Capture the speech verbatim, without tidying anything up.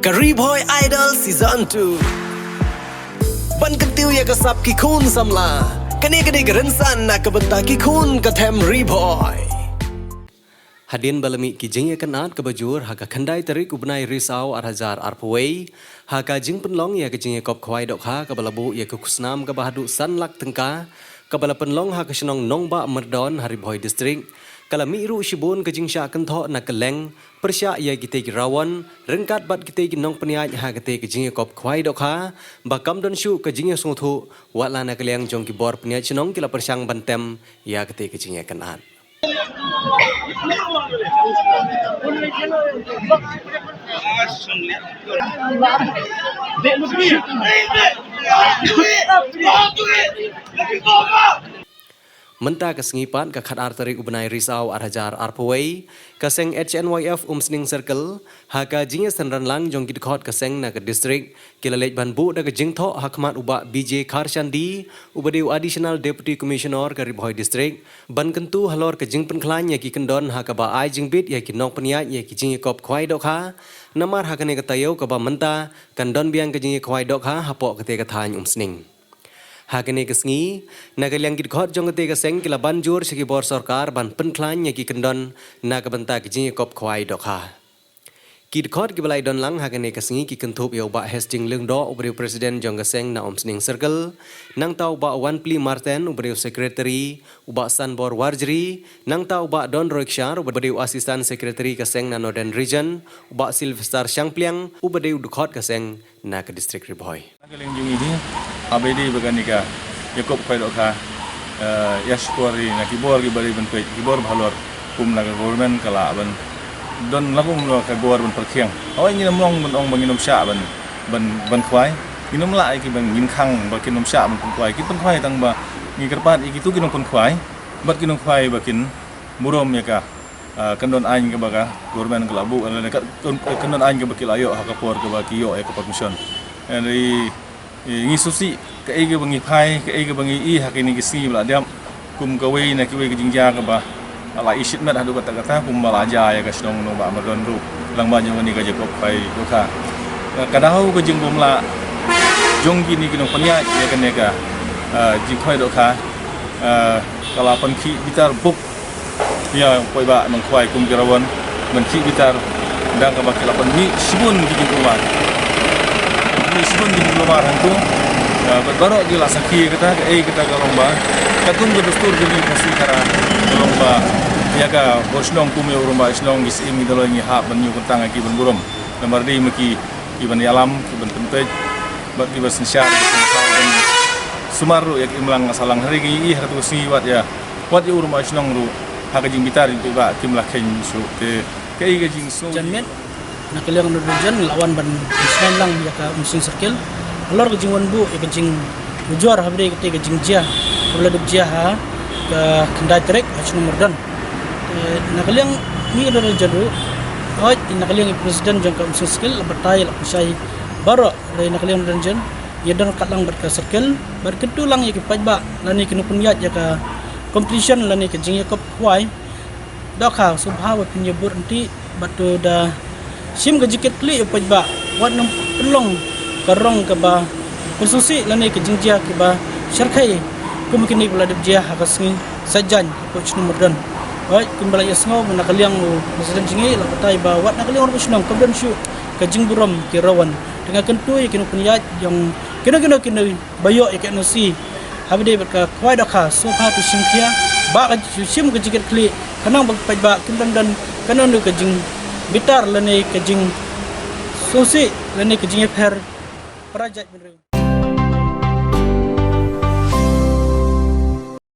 Ka Ri Bhoi Idol Season two. Ban kyntiew ïa ka sap ki khun samla. Kane ka dei ka rynsan na ka bynta ki khun ka them Ri Bhoi. Hadien ba la mih ki jingïakynad kaba jur ha ka khyndai tarik u bnai Risaw ar hajar arphew wei, ha ka jingpynlong ïa ka jingïakop khwai dohkha kaba la buh ïa ka khusnam kaba haduh san lak tyngka, kaba la pynlong ha ka shnong Nongbah Myrdon ha Ri Bhoi District, ka la mih ruh shibun ka jingshah kynthoh na kylleng, pyrshah ïa kitei ki rawon, ryngkat bad kitei ki nongpynïaid ha katei ka jingïakop khwai dohkha, ba kam don shuh ka jingïasngewthuh, wat la na ka liang jong ki bor pynïaid shnong ki la pyrshang ban tem ïa katei ka jingïakynad. Mynta ka sngi pat ka khatar tarik u bnai Risaw ar hajar arphew wei, ka seng H N Y F Umsning Circle, ha ka jingïasynran lang jong ki dkhot ka seng na ka district, ki la leit ban buh da ka jingthoh ha khmat u Bah B J Kharshandi, uba dei u Additional Deputy Commissioner ka Ri Bhoi District, ban kyntu halor ka jingpynkhlaiñ ïa ki kyndon ha kaba ai jingbit ïa ki nongpynïaid ïa ki jingïakop khwai dohkha, namar ha kane ka taïew kaba mynta, kan don biang ka jingïakhwai dohkha hapoh katei ka thaiñ Umsning. Ha kane ka sngi, na ka liang ki dkhot jong katei ka seng ki la ban jur sha ki bor sorkar ban pynkhlaiñ ïa ki kyndon na ka bynta ki jingïakop khwai dohkha. Ki dkhot kiba la ïadon lang ha kane ka sngi ki kynthup ïa u Bah Hesting Lyngdoh uba dei u President jong ka seng na Umsning Circle, nangta u Bah Wanpli Marten uba dei u Secretary, u Bah Sanbor Warjri, nangta u Bah Don Roykshar uba dei u Assistant Secretary ka seng na Northern Region, u Bah Sylvester Shangpliang uba dei u dkhot ka seng na ka District Ri Bhoi. Na ka liang jong ngi hi, haba ïadei bad kane ka ïakop khwai dohkha, eh, ïa shukor ïa na ki bor kiba dei ban peit, ki bor ba halor, kum na ka government ka lah ban don la kum na ka bor ban pyrkhiang. Hawei ngin ym long ban ong ba ngin ym shah ban, ban, ban khwai. Ngin ym lah ïa ki ban ngin khang ba kin ym shah ban pynkhwai. Ki pynkhwai tang ba ngi kyrpad ïa kitu ki nongpynkhwai bad ki nongkhwai ba kin burom ïa ka, ah, kyndon aiñ kaba ka government ka la buh, lane ka, kyn-, kyndon aiñ kaba ki la ïoh ha ka por kaba ki ïoh ïa ka permission. Hynrei, eh, ngi sngewsih kaei kaba ngi phai, kaei kaba ngi ïohi ha kine ki sngi ba la dep, kum kawei na kiwei ka jingjia kaba la i shimet haduh katta katta, kumba la jia ïa ka shnong Nongbah Myrdon ruh lyngba jong kane ka ïakop khwai dohkha. Eh, ka dei ka jingbymlah jong kine ki nongpynïaid ïa kane ka, eh, jingkhwai dohkha, eh, ka la pynkhih bitar buk ïa u paidbah nongkhwai kum ki rawon ban khih bitar, dang kaba ki la pynmih shibun ki jingkulmar. Pynmih shibun ki jingkulmar hangtu. Ïa, bad baroh ki la sakhi ïa kata, kaei kata ka long ba katkum ka dustur jong ngi Khasi Khara ka long ba ïa ka bor shnong kum ïa u rangbah shnong, ki syiem, ki dolloi ngi hap ban ñiew kyntang ïa ki ban burom. Namar dei ma ki, ki ban ïalam, ki ban pynpeit, bad ki ban synshar, ki ban sumar ruh ïa ka imlang ka sahlang. Hynrei ngi ïohi ha katu ka sngi wat ïa, wat ïa u rangbah shnong ruh ha ka jingbitar jong ki paidbah kim la kheiñ shuh. Te kaei ka jingsngew, janmiet na ka liang Northern Region la wan ban sngewbha lang ïa ka Umsning Circle halor ka jingwan buh ïa ka jingujor haba dei katei ka jingjia kaba la dep jia ha ka khyndai tarik ha shnong Myrdon. Eh, na ka liang ngi ka Northern Region ruh, hooid, na ka liang i President jong ka Umsning Circle la batai, la pynshai baroh, hynrei na ka liang Northern Region ngi don ryngkat lang bad ka circle, bad kyntu lang ïa ki paidbah lane ki nongpynïaid ïa ka competition lane ka jingïakop khwai dohkha, sngewbha ba phin ïa bud ryntih, bad to da shim ka jingkitkhlieh ïa u paidbah, wat nang pynlong ka rong kaba pynsngewsih lane ka jingjia kiba shyrkhei kum kine ba la dep jia ha ka sngi Saitjaiñ hapoh shnong Myrdon. Hooid, kumba la ïasngew na ka liang u President jong ngi, la batai ba wat na ka liang u rangbah shnong kam don shuh ka jingburom ki rawon. Te nga kyntu ïa ki nongpynïaid jong kino kino kino ba ïoh ïa ka N O C haba dei bad ka khwai dohkha, sngewbha to shim khia, ba ka, shim ka jingkitkhlieh, khnang ba ki paidbah kim dang don kano kano ka jingbitar lane ka jingsngewsih lane ka jingïapher. Para jaitbynriew.